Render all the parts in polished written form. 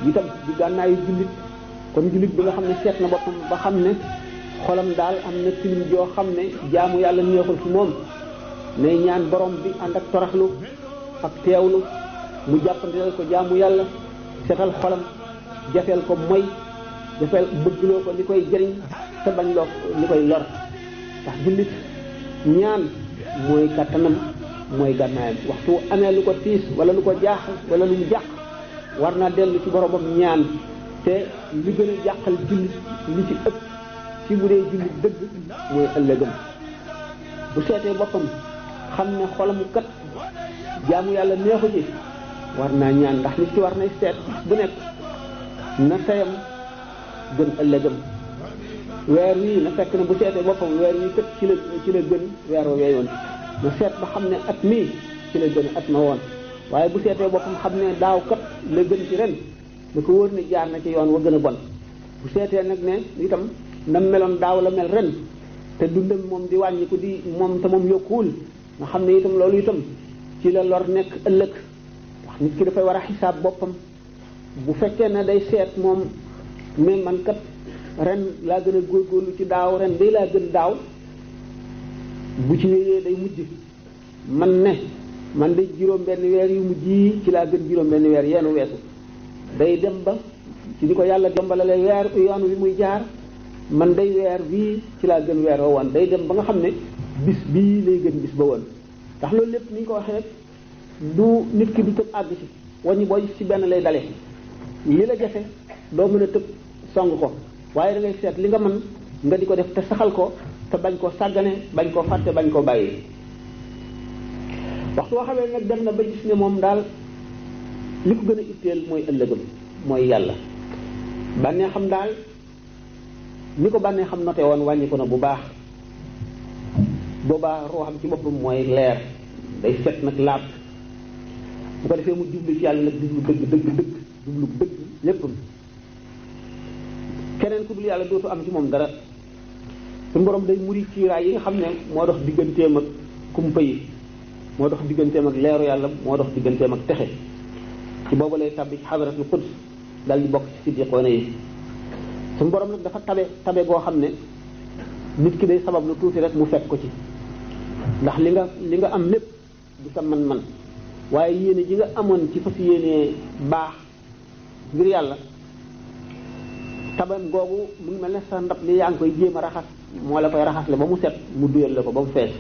itam di gànnaayu jullit kon jullit bi nga xam ne seet na boppam ba xam ne xolam daal am na tilim joo xam ne jaamu yàlla neexul fi moom nay ñaan borom bi ànd ak toraxlu ak teewlu mu jàppandilal ko jaamu yàlla setal xolam jafeel ko moy jafeel bëggloo ko li koy jëriñ te bañ loo li koy lor ndax jullit ñaan mooy kàttanam mooy gànnaayam waxtu amee lu ko tiis wala lu ko jaax wala lu mu jàq war naa dellu ci boromam ñaan te li gën a jàqal jullit li ci ëpp ci bu dee jullit dëgg mooy ëllëgam bu seetee boppam xam ne xolam kat jaamu yàlla neexu ji war naa ñaan ndax nit ci war nay seet bu nekk na tayam gën ëllëgam weer wii na fekk ne bu seetee boppam weer wii kat ci la gën weer wa weeyoon na seet ba xam ne at mii ci la gën at ma woon waaye bu seetee boppam xam ne daaw kat la gën ci ren da ko wóor ne jaar na ci yoon wa gën a bon bu seetee nag ne itam na meloon daaw la mel ren te dundam moom di wàññi ko di moom te moom yokkuwul nga xam ne itam loolu itam ci la lor nekk ëllëg wax nit ki dafay war a xisaab boppam bu fekkee ne day seet moom mais man kat ren laa gën a góorgóorlu ci daaw ren day laa gën daaw bu ci wéyee day mujj man de juróom benn weer yu mujj yi ci laa gën juróom benn weer yeenu weesu day dem ba ci ni ko yàlla jombalale weer yoon wi muy jaar man day weer bii ci laa gën weer wa woon day dem ba nga xam ne bis bii lay gën bis ba woon ndax loolu lépp ni ñu ko waxee rek du nit ki du tëb àgg ci waññi boo ci benn lay dale li la jafe doo mën a tëb song ko waaye da ngay seet li nga mën nga di ko def te saxal ko te bañ koo sàggane bañ koo fàtte bañ koo bàyyi waxtu boo xamee nag dem na ba gis ne moom daal li ko gën a itteel mooy ëllëgam mooy yàlla bànnee xam daal ni ko bànnee xam noté woon wàññi ko na bu baax boobaa ruuxam ci boppam mooy leer day set nag laab bu ko defee mu jublu ci yàlla nag jublu dëgg jublu dëgg léppam keneen ku dul yàlla dootu am ci moom dara suñu borom day muri kiiraay yi nga xam ne moo dox digganteem ak kumpa yi moo dox digganteem ak leeru yàlla moo dox digganteem ak texe ci boobu lay tàbbi ci xadaratul quds dal di bokk ci siddiqoona yi suñu borom nag dafa tabe goo xam ne nit ki day sabab lu tuuti rek mu fekk ko ci ndax li nga am lépp du sa man-man waaye yéene ji nga amoon ci fas yéenee baax ngir yàlla tabam googu mu ngi mel ne sa ndab li yaa ngi koy jéem a raxas moo la koy raxasle ba mu set mu duyal la ko ba mu fees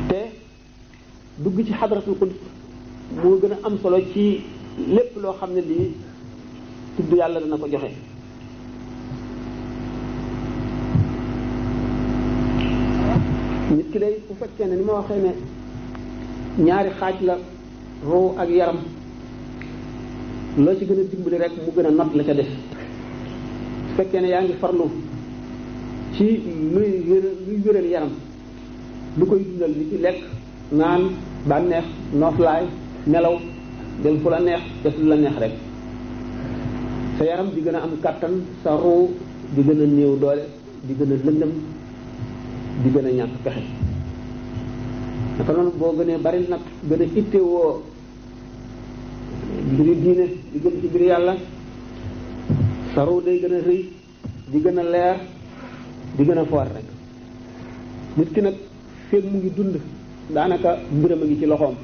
te dugg ci xadratul quds moo gën a am solo ci lépp loo xam ne lii tudd yàlla dana ko joxe nit ki day bu fekkee ne ni ma waxee ne ñaari xaaj la ruu ak yaram loo ci gën a dimbali rek mu gën a not la ca def su fekkee ne yaa ngi farlu ci luy wéral yaram lu koy dundal li ci lekk naan bànneex nooflaay nelaw dem fu la neex def lu la neex rek sa yaram di gën a am kàttan sa ruu di gën a néew doole di gën a lëndëm di gën a ñàkk pexe naka noonu boo gënee bari nag gën a ittewoo mbiri diine di gën ci mbiri yàlla sa ruu day gën a rëy di gën a leer di gën a foor rek nit ki nag feeg mu ngi dund daanaka mbiram a ngi ci loxoom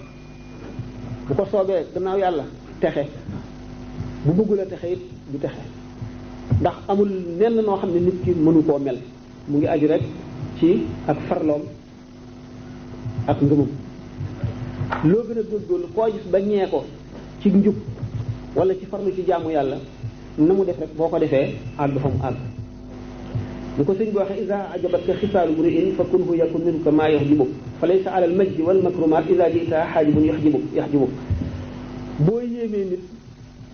bu ko soobee gannaaw yàlla texe bu bëggul a texe it du texe ndax amul nenn noo xam ne nit ki mënu koo mel mu ngi aju rek ci ak farloom ak ngëmum loo gën a góorgóorlu koo gis ba ñee ko ci njub wala ci farlu ci jaamu yàlla na mu def rek boo ko defee àgg fa mu àgg ni ko sëñ bi waxee isa ajabatka xisaalu mri'in fa kunhu yakun minka maa yaxjibu fa laysa ala al majdi wal makrumaat isa jita xaajibun yaxjibu boo yéemee nit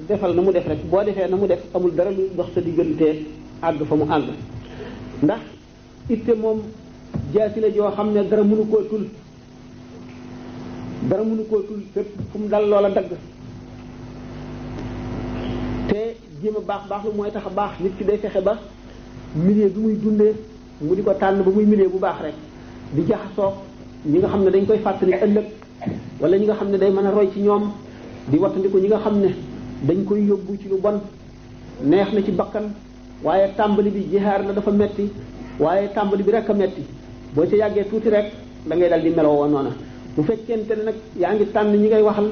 defal na mu def rek boo defee na mu def amul dara lu dox sa diggante àgg fa mu àgg ndax itte moom jaasi la joo xam ne dara mënu koo tul fépp fu mu dal loola dagg te jéem a baax lu mooy tax a baax nit ki day fexe ba milieu bi muy dundee mu di ko tànn ba muy milieu bu baax rek di jaxasoo ñi nga xam ne dañ koy fàttali ëllëg wala ñi nga xam ne day mën a roy ci ñoom di wattandiku ñi nga xam ne dañ koy yóbbu ci lu bon neex na ci bakkan waaye tàmbali bi jihaar la dafa metti waaye tàmbali bi rek a metti boo ci yàggee tuuti rek da ngay dal di meloo woon noona bu fekkente ne nag yaa ngi tànn ñi ngay waxal